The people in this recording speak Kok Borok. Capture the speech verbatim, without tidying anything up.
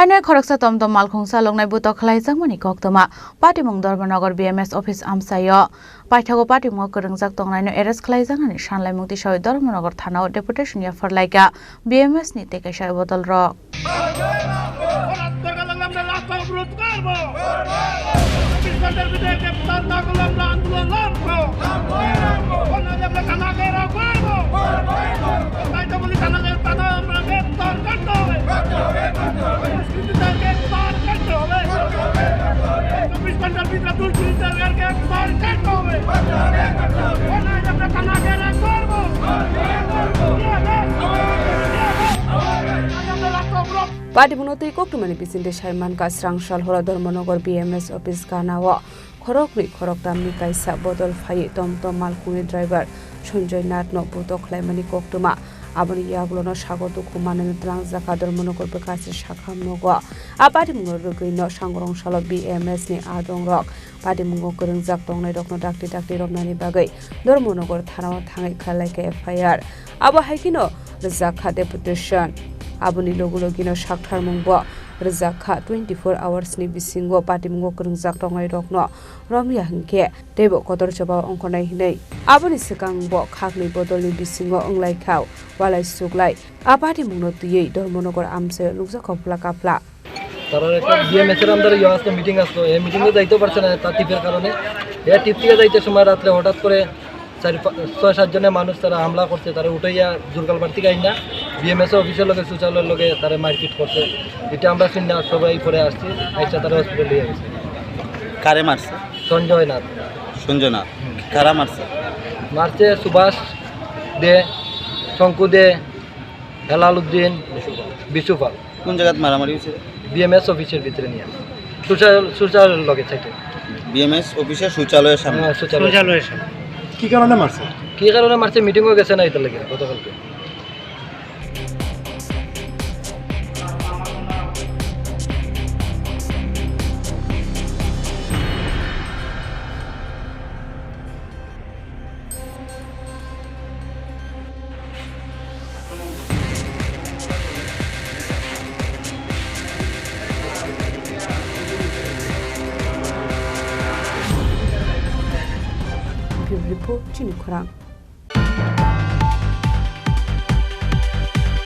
Ene khoroksa tomtom malkhung saloknai butok khlaijakmani koktwma. Patimung Dharmanagar B M S office amchaio. Paithago patimungo kwrwngjak tongnaino arrest khlaijaknani sanlaimung tisoi Dharmanagar thanao deputation yapharlaika B M S ni tei kaisa bodolrok. Patimungno twi koktwmani bisingtwi sai mankha, srang sal horo Dharmanagar B M S office ganao khoroknwi khoroktamni kaisa bodol phaiwi tomtom malkhungni driver Sanjoy Nathno butok khlaimani koktwma. Aboni yagulono sago dukhu manwino twlangjakha Dharmanagar bwkhachi sakham nogo. A patimungno rwgwino sangrong salo B M S ni adongrok patimungo kwrwngjak tongnairokno dakti dakti romnani bagwi Dharmanagar thanao thangwi khlaikha F I R. Abo hai kheno rwjakha deputation. Aboni logi logino saktharmungbo rwjakha, twenty-four hours ni bisingo patimungo kwrwngjak tongnairokno romya hinkhe teibo kotor jobab ongkhornai hinwi. Aboni swkangbo khaknwi bodolni bisingo wnglaikha walai suklai. A patimungno twiwi Dharmanagar amchaio nukjakha phla kaphla. তারা একটা বিএমএস এর আন্ডারে ইয়ে আসতো, মিটিং আসতো, এই মিটিং এ যাইতে পারছে না তার টিপের কারণে। এ টিপ থেকে যাইতে সময় রাত্রে হঠাৎ করে চার পা-, ছয় সাত জনের মানুষ তারা হামলা করছে, তারা উঠাইয়া দুর্গালপাড় থেকে আইনা বিএমএস অফিসের লগে, শৌচালয়ের লগে তারা মারপিট করছে। এটা আমরা শুনি না, সবাই পরে আসছি, আইসা তারা হসপিটাল নিয়ে গেছে। কারে মারছে? সঞ্জয় নাথ। সঞ্জয় নাথ। হুম। কারা মারছে? মারছে সুভাষ দে, শঙ্কু দে, হেলাল উদ্দিন, বিশু পাল। কোন জায়গাত মারামারি হয়েছে? বিএমএস অফিসের ভিতরে নিয়ে। শৌচালয়, শৌচালয়ের লগে সাইডে। বিএমএস অফিসের শৌচালয়ের সামনে। হ্যাঁ, শৌচালয়। শৌচালয়ের সামনে। কি কারণে মারছে? কি কারণে মারছে? মিটিংও গেছে না এটার লাগি গতকালকে। Bureau Report, Chini Khorang.